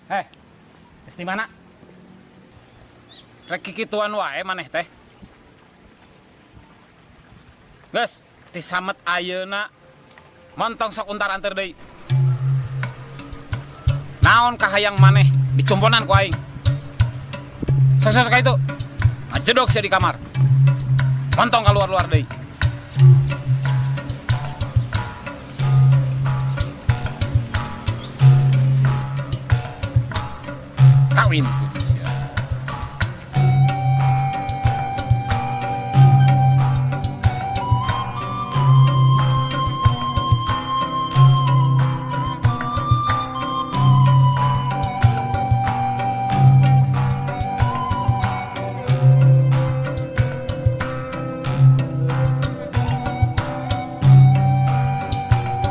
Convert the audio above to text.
Heh, geus di mana? Rek kikituan wae maneh teh. Geus, ti samet ayeuna montong sok untar-antir deui. Naon kahayang maneh dicumponan ku aing. Sok sok sok ka itu. Ngajedog sia di kamar. Montong keluar-luar deui.